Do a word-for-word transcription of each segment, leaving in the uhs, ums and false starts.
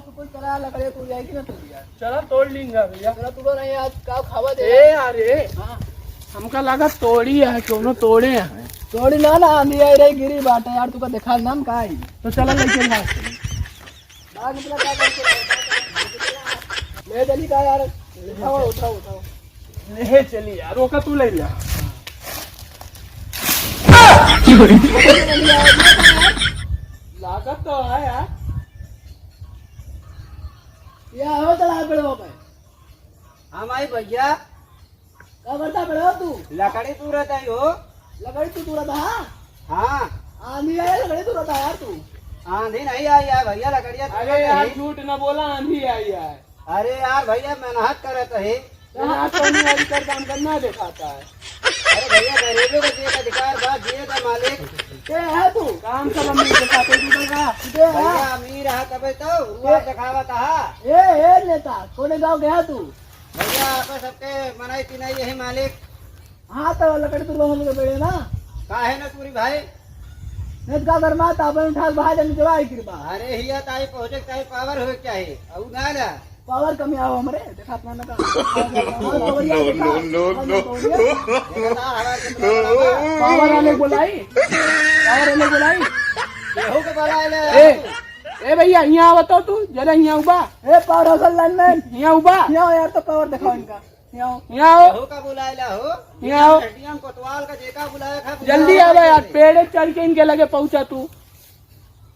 तू कुछ करा, लकड़ी तोड़ जाएगी ना तू यार। चला तोड़ लेंगा भैया। चला तोड़ो नहीं आज, का खावा दे। ए यार, ए। हाँ। हमका लगा तोड़ी है, कौनो तोड़े है। तोड़ी ना, ना, आंधी आई रही, गिरी बाटे यार, तुका देखा नाम का आई। तो चला लेके भाग। भाग निकला, क्या करके? ले जल्दी का यार, उठाओ, उठाओ, उठाओ। ले चली यार, ओका तू ले जा। लागत तो है यार। या हो चला बड़वा भाई। हाँ भाई भैया। का करता बड़वा तू? लकड़ी तूरत है हो। लकड़ी तू तूरत है? हाँ। आंधी आया लकड़ी तूरत है यार तू। आंधी नहीं आई है भैया, लकड़िया तूरत है। अरे यार झूठ न बोला, आंधी आई है। अरे यार भैया मेहनत करत है। मेहनत करने वाली कर काम करना दिखाता है। अरे भैया, गरीबों का जिए का अधिकार बा, जिए का मालिक। के है तू? काम से लम्बी के साथ एक दूसरे का। के है? भैया, अमीर है तबे तो, रुआ के? दिखावत है। ए, ए नेता, कौने गाँव के है तू? भैया, आपस सबके मनाई पिनाई यही मालिक। हाँ, तो लकड़ी तुरवा हम लोग बेड़े ना। काहे न पूरी भाई? नहीं तो का कर माता, अपन उठा के बाहर जाने जवाई कृपा। अरे हिया ताई पहुँचे ताई पावर होए के चाही। अउ ना ना। पावर कमी आओ हमरे, देखा अपना ना का। No, no, no, no। पावर वाले बोलाई, पावर वाले बोलाई। केहू के बोलाए ले। ए, ए भैया, यहाँ आवत हो तू, जरा यहाँ उबा। ए, पावर हाउस लाइनमैन। यहाँ उबा। यहाँ यार, तो पावर दिखाओ इनका। यहाँ आओ। यहाँ आओ। केहू का बुलाए ला हो? यहाँ आओ। एटीएम कोतवाल का जेका बुलाए खा, जल्दी बुलाए आवा यार, खा। पेड़े चढ़ के इनके लगे पहुँचा तू।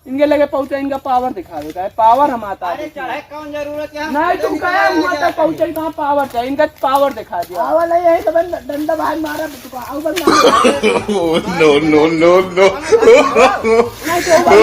इनके लगे पहुँचा, इनका पावर दिखावे का है। पावर हम आता अरे है। चढ़े कौन जरूरत है? नहीं, तुम कहे हुआ था पहुँचे, कहाँ पावर चाहिए? इनका पावर दिखा दिया। आवा नहीं, यही तो बंद, डंडा बाहर मारा, आओ बंद। No, no, no, no। नहीं, तो